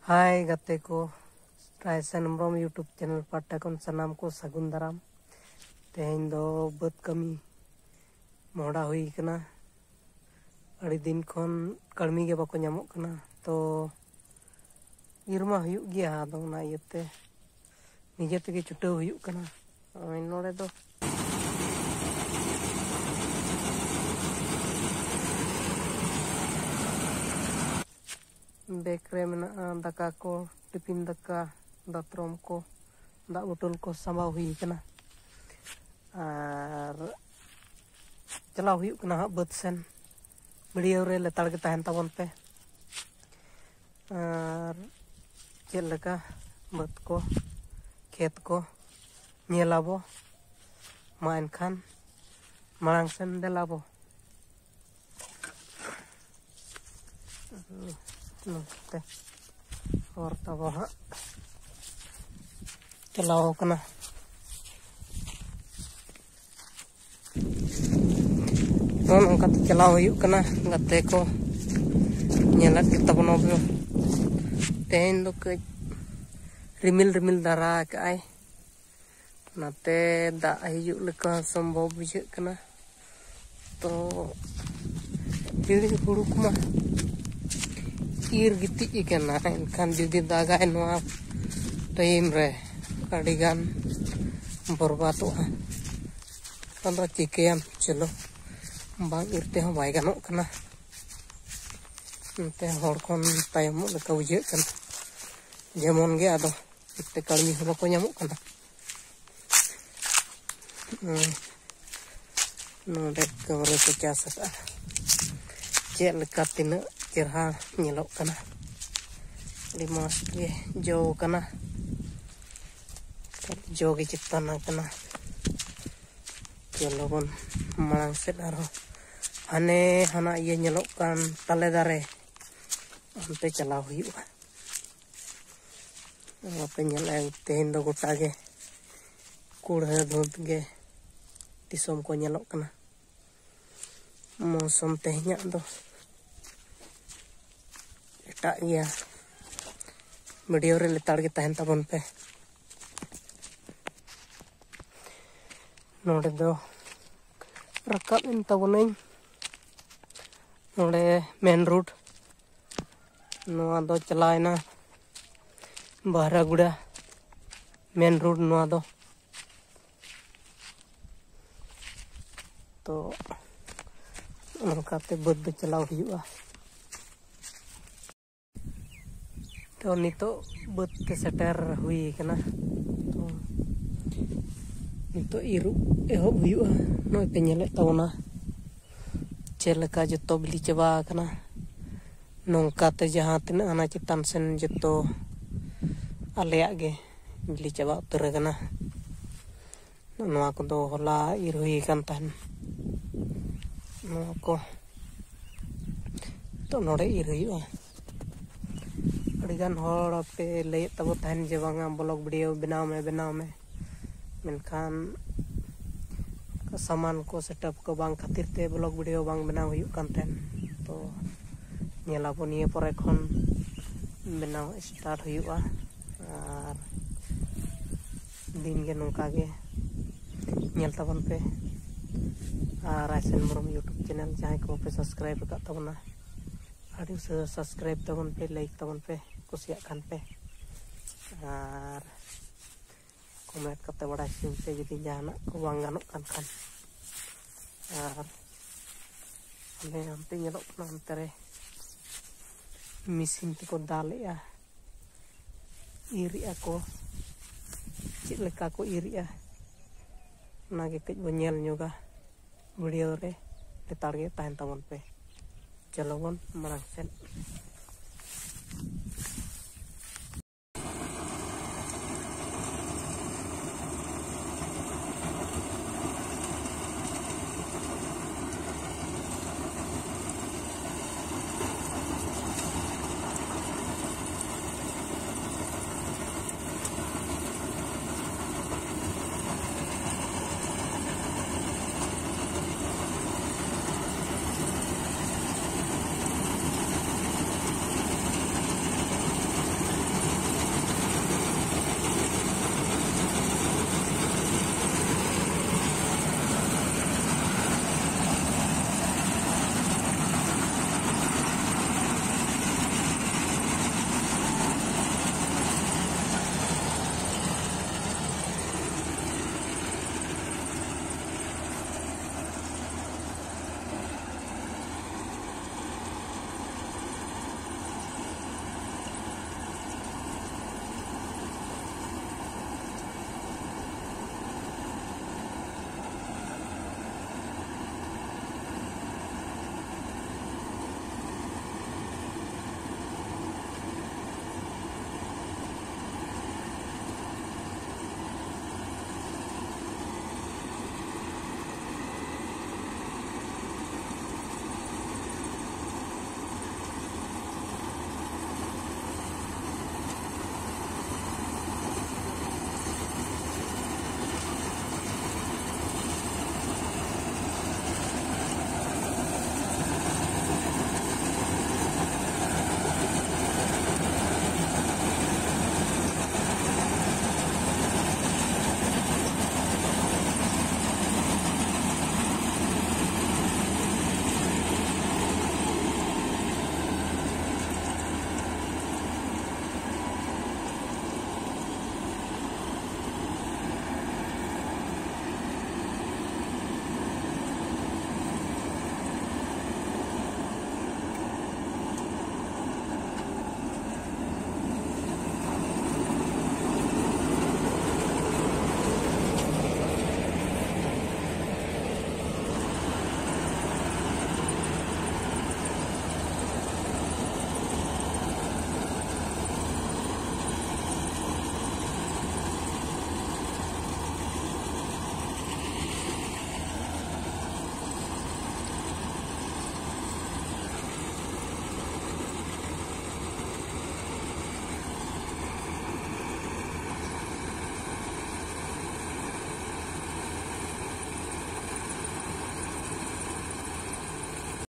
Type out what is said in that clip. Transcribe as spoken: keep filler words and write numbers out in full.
ᱦᱟᱭ ᱜᱟᱛᱮ ᱠᱚ, ᱨᱟᱭᱥᱟᱱ Hembrom YouTube channel ᱯᱟᱦᱴᱟ ᱠᱷᱚᱱ ᱥᱟᱱᱟᱢ ᱠᱚ ᱥᱟᱹᱜᱩᱱ ᱫᱟᱨᱟᱢ᱾ ᱛᱮᱦᱮᱧ ᱫᱚ ᱵᱟᱹᱫᱽ ᱠᱟᱹᱢᱤ ᱢᱚᱦᱰᱟ ᱦᱩᱭ ᱠᱟᱱᱟ᱾ ᱟᱹᱰᱤ ᱫᱤᱱ ᱠᱷᱚᱱ ᱠᱟᱹᱲᱢᱤ ᱜᱮ ᱵᱟᱠᱚ ᱧᱟᱢᱚᱜ ᱠᱟᱱᱟ, ᱛᱚ ᱤᱨ ᱢᱟ ᱦᱩᱭᱩᱜ ᱜᱮᱭᱟ, ᱟᱫᱚ ᱚᱱᱟ ᱤᱭᱟᱹᱛᱮ ᱱᱤᱡᱮ ᱛᱮᱜᱮ ᱪᱷᱩᱴᱟᱹᱣ ᱦᱩᱭᱩᱜ ᱠᱟᱱᱟ᱾ ᱱᱚᱜᱼᱚᱭ ᱱᱚᱰᱮ ᱫᱚ ᱵᱮᱜᱽ ᱨᱮ ᱢᱮᱱᱟᱜᱼᱟ ᱫᱟᱠᱟ ᱠᱚ, ᱴᱤᱯᱤᱱ ᱫᱟᱠᱟ, ᱫᱟᱛᱨᱚᱢ ᱠᱚ, ᱫᱟᱜ ᱵᱳᱛᱚᱞ ᱠᱚ ᱥᱟᱢᱵᱟᱣ ᱦᱩᱭ ᱠᱟᱱᱟ᱾ ᱟᱨ ᱪᱟᱞᱟᱣ ᱦᱩᱭᱩᱜ ᱠᱟᱱᱟ ᱦᱟᱸᱜ ᱵᱟᱹᱫᱽ ᱥᱮᱱ᱾ ᱵᱷᱤᱰᱤᱭᱳ ᱨᱮ ᱞᱮᱛᱟᱲ ᱜᱮ ᱛᱟᱦᱮᱱ ᱛᱟᱵᱚᱱ ᱯᱮ᱾ ᱟᱨ ᱪᱮᱫ ᱞᱮᱠᱟ ᱵᱟᱹᱫᱽ ᱠᱚ, ᱠᱷᱮᱛ ᱠᱚ ᱧᱮᱞ ᱟᱵᱚ᱾ ᱢᱟ ᱮᱱᱠᱷᱟᱱ ᱢᱟᱲᱟᱝ ᱥᱮᱱ ᱫᱮᱞᱟ ᱵᱚ᱾ ᱱᱚᱛᱮ ᱦᱚᱨ ᱛᱟᱵᱚ ᱦᱟᱸᱜ ᱪᱟᱞᱟᱣ ᱠᱟᱱᱟ᱾ ᱱᱚᱜᱼᱚ ᱱᱚᱝᱠᱟᱛᱮ ᱪᱟᱞᱟᱣ ᱦᱩᱭᱩᱜ ᱠᱟᱱᱟ ᱜᱟᱛᱮ ᱠᱚ, ᱧᱮᱞᱮᱫ ᱜᱮ ᱛᱟᱵᱚᱱᱟ ᱵᱚ᱾ ᱛᱮᱦᱮᱧ ᱫᱚ ᱠᱟᱹᱡ ᱨᱤᱢᱤᱞ ᱨᱤᱢᱤᱞ ᱫᱷᱟᱨᱟ ᱟᱠᱟᱜᱼᱟᱭ, ᱚᱱᱟᱛᱮ ᱫᱟᱜ ᱦᱤᱡᱩᱜ ᱞᱮᱠᱟ ᱥᱚᱢᱵᱷᱚᱵ ᱵᱩᱡᱷᱟᱹᱜ ᱠᱟᱱᱟ᱾ ᱛᱚ ᱡᱟᱹᱲᱤ ᱦᱩᱲᱩ ᱠᱚᱢᱟ ᱤᱨ ᱜᱤᱛᱤᱡ ᱟᱠᱟᱱᱟ, ᱮᱱᱠᱷᱟᱱ ᱡᱩᱫᱤ ᱫᱟᱜᱟᱭ ᱱᱚᱣᱟ ᱴᱟᱭᱤᱢ ᱨᱮ ᱟᱹᱰᱤᱜᱟᱱ ᱵᱚᱨᱵᱟᱫᱚᱜᱼᱟ᱾ ᱟᱫᱚ ᱪᱤᱠᱟᱹᱭᱟᱢ, ᱪᱚᱞᱚ, ᱵᱟᱝ ᱤᱨ ᱛᱮᱦᱚᱸ ᱵᱟᱭ ᱜᱟᱱᱚᱜ ᱠᱟᱱᱟ᱾ ᱱᱚᱛᱮ ᱦᱚᱲ ᱠᱷᱚᱱ ᱛᱟᱭᱚᱢᱚᱜ ᱞᱮᱠᱟ ᱵᱩᱡᱷᱟᱹᱜ ᱠᱟᱱᱟ᱾ ᱡᱮᱢᱚᱱ ᱜᱮ ᱟᱫᱚ ᱮᱠᱴᱟ ᱠᱟᱹᱲᱢᱤ ᱦᱚᱸ ᱵᱟᱠᱚ ᱧᱟᱢᱚᱜ ᱠᱟᱱᱟ᱾ ᱦᱩᱸ᱾ ᱱᱚᱰᱮ ᱠᱟᱹᱣᱨᱟᱹ ᱠᱚ ᱪᱟᱥ ᱟᱠᱟᱫᱼᱟ᱾ ᱪᱮᱫ ᱞᱮᱠᱟ ᱛᱤᱱᱟᱹᱜ ᱪᱮᱨᱦᱟ ᱧᱮᱞᱚᱜ ᱠᱟᱱᱟ, ᱟᱹᱰᱤ ᱢᱚᱡᱽ ᱜᱮ ᱡᱚ ᱠᱟᱱᱟ᱾ ᱡᱚ ᱜᱮ ᱪᱮᱛᱟᱱ ᱟᱠᱟᱱᱟ᱾ ᱪᱚᱞᱚ ᱵᱚᱱ ᱢᱟᱲᱟᱝ ᱥᱮᱫ ᱟᱨᱦᱚᱸ ᱦᱟᱱᱮ ᱦᱟᱱᱟ ᱤᱭᱟᱹ ᱧᱮᱞᱚᱜ ᱠᱟᱱ ᱛᱟᱞᱮ ᱫᱟᱨᱮ, ᱚᱱᱛᱮ ᱪᱟᱞᱟᱣ ᱦᱩᱭᱩᱜᱼᱟ᱾ ᱟᱯᱮ ᱧᱮᱞᱮᱫᱼᱟ ᱛᱮᱦᱮᱧ ᱫᱚ ᱜᱚᱴᱟ ᱜᱮ ᱠᱩᱲᱦᱟᱹ ᱫᱷᱩᱸᱛ ᱜᱮ ᱫᱤᱥᱚᱢ ᱠᱚ ᱧᱮᱞᱚᱜ ᱠᱟᱱᱟ᱾ ᱢᱳᱥᱩᱢ ᱛᱮᱦᱮᱧᱟᱜ ᱫᱚ ᱮᱴᱟᱜ ᱜᱮᱭᱟ᱾ ᱵᱷᱤᱰᱤᱭᱳ ᱨᱮ ᱞᱮᱛᱟᱲ ᱜᱮ ᱛᱟᱦᱮᱱ ᱛᱟᱵᱚᱱ ᱯᱮ᱾ ᱱᱚᱰᱮ ᱫᱚ ᱨᱟᱠᱟᱵ ᱮᱱ ᱛᱟᱵᱚᱱᱟᱹᱧ, ᱱᱚᱰᱮ ᱢᱮᱱ ᱨᱳᱰ᱾ ᱱᱚᱣᱟ ᱫᱚ ᱪᱟᱞᱟᱣᱮᱱᱟ ᱵᱟᱦᱨᱟᱜᱩᱲᱟ ᱢᱮᱱ ᱨᱳᱰ ᱱᱚᱣᱟ ᱫᱚ᱾ ᱛᱚ ᱱᱚᱝᱠᱟᱛᱮ ᱵᱟᱹᱫᱽ ᱫᱚ ᱪᱟᱞᱟᱣ ᱦᱩᱭᱩᱜᱼᱟ᱾ ᱛᱚ ᱱᱤᱛᱚᱜ ᱵᱟᱹᱫᱽ ᱛᱮ ᱥᱮᱴᱮᱨ ᱦᱩᱭ ᱠᱟᱱᱟ᱾ ᱛᱚ ᱱᱤᱛᱚᱜ ᱤᱨᱚᱜ ᱮᱦᱚᱵ ᱦᱩᱭᱩᱜᱼᱟ᱾ ᱱᱚᱜᱼᱚᱭ ᱯᱮ ᱧᱮᱞᱮᱫ ᱛᱟᱵᱚᱱᱟ ᱪᱮᱫ ᱞᱮᱠᱟ ᱡᱚᱛᱚ ᱵᱤᱞᱤ ᱪᱟᱵᱟ ᱟᱠᱟᱱᱟ᱾ ᱱᱚᱝᱠᱟᱛᱮ ᱡᱟᱦᱟᱸ ᱛᱤᱱᱟᱹᱜ ᱦᱟᱱᱟ ᱪᱮᱛᱟᱱ ᱥᱮᱱ ᱡᱚᱛᱚ ᱟᱞᱮᱭᱟᱜ ᱜᱮ ᱵᱤᱞᱤ ᱪᱟᱵᱟ ᱩᱛᱟᱹᱨ ᱟᱠᱟᱱᱟ᱾ ᱱᱚᱣᱟ ᱠᱚᱫᱚ ᱦᱚᱞᱟ ᱤᱨ ᱦᱩᱭ ᱟᱠᱟᱱ ᱛᱟᱦᱮᱱ᱾ ᱱᱚᱣᱟ ᱠᱚ ᱱᱤᱛᱚᱜ ᱱᱚᱰᱮ ᱤᱨ ᱦᱩᱭᱩᱜᱼᱟ᱾ ᱟᱹᱰᱤᱜᱟᱱ ᱦᱚᱲ ᱯᱮ ᱞᱟᱹᱭᱮᱫ ᱛᱟᱵᱚ ᱛᱟᱦᱮᱱ ᱡᱮ ᱵᱟᱝᱟ ᱵᱞᱚᱜ ᱵᱷᱤᱰᱤᱭᱳ ᱵᱮᱱᱟᱣ ᱢᱮ, ᱵᱮᱱᱟᱣ ᱢᱮ, ᱢᱮᱱᱠᱷᱟᱱ ᱥᱟᱢᱟᱱ ᱠᱚ ᱥᱮᱴᱟᱯ ᱠᱚ ᱵᱟᱝ ᱠᱷᱟᱹᱛᱤᱨ ᱛᱮ ᱵᱞᱚᱜ ᱵᱷᱤᱰᱤᱭᱳ ᱵᱟᱝ ᱵᱮᱱᱟᱣ ᱦᱩᱭᱩᱜ ᱠᱟᱱ ᱛᱟᱦᱮᱱ᱾ ᱛᱚ ᱧᱮᱞᱟᱵᱚ ᱱᱤᱭᱟᱹ ᱯᱚᱨᱮ ᱠᱷᱚᱱ ᱵᱮᱱᱟᱣ ᱥᱴᱟᱨᱴ ᱦᱩᱭᱩᱜᱼᱟ᱾ ᱟᱨ ᱫᱤᱱ ᱜᱮ ᱱᱚᱝᱠᱟ ᱜᱮ ᱧᱮᱞ ᱛᱟᱵᱚᱱ ᱯᱮ᱾ ᱟᱨ ᱨᱟᱭᱥᱮᱱ ᱢᱩᱨᱢᱩ YouTube ᱪᱮᱱᱮᱞ ᱡᱟᱦᱟᱸᱭ ᱠᱚ ᱵᱟᱯᱮ ᱥᱟᱵᱥᱠᱨᱟᱭᱤᱵ ᱟᱠᱟᱫ ᱛᱟᱵᱚᱱᱟ, ᱟᱹᱰᱤ ᱩᱥᱟᱹᱨᱟ ᱥᱟᱵᱥᱠᱨᱟᱭᱤᱵ ᱛᱟᱵᱚᱱ ᱯᱮ, ᱞᱟᱭᱤᱠ ᱛᱟᱵᱚᱱ ᱯᱮ, ᱠᱩᱥᱤᱭᱟᱜ ᱠᱷᱟᱱ ᱯᱮ᱾ ᱟᱨ ᱠᱚᱢᱮᱱᱴ ᱠᱟᱛᱮ ᱵᱟᱲᱟᱭ ᱦᱚᱪᱚᱧ ᱯᱮ ᱡᱩᱫᱤ ᱡᱟᱦᱟᱱᱟᱜ ᱠᱚ ᱵᱟᱝ ᱜᱟᱱᱚᱜ ᱠᱟᱱ ᱠᱷᱟᱱ᱾ ᱟᱨ ᱟᱞᱮ ᱦᱟᱱᱛᱮ ᱧᱮᱞᱚᱜ ᱠᱟᱱᱟ, ᱚᱱᱛᱮ ᱨᱮ ᱢᱮᱥᱤᱱ ᱛᱮᱠᱚ ᱫᱟᱞᱮᱜᱼᱟ, ᱤᱨᱮᱜᱼᱟ ᱠᱚ᱾ ᱪᱮᱫ ᱞᱮᱠᱟ ᱠᱚ ᱤᱨᱮᱜᱼᱟ, ᱚᱱᱟᱜᱮ ᱠᱟᱹᱡ ᱵᱚᱱ ᱧᱮᱞ ᱧᱚᱜᱟ᱾ ᱵᱷᱤᱰᱤᱭᱳ ᱨᱮ ᱞᱮᱛᱟᱲ ᱜᱮ ᱛᱟᱦᱮᱱ ᱛᱟᱵᱚᱱ ᱯᱮ᱾ ᱪᱚᱞᱚ ᱵᱚᱱ ᱢᱟᱲᱟᱝ ᱥᱮᱫ᱾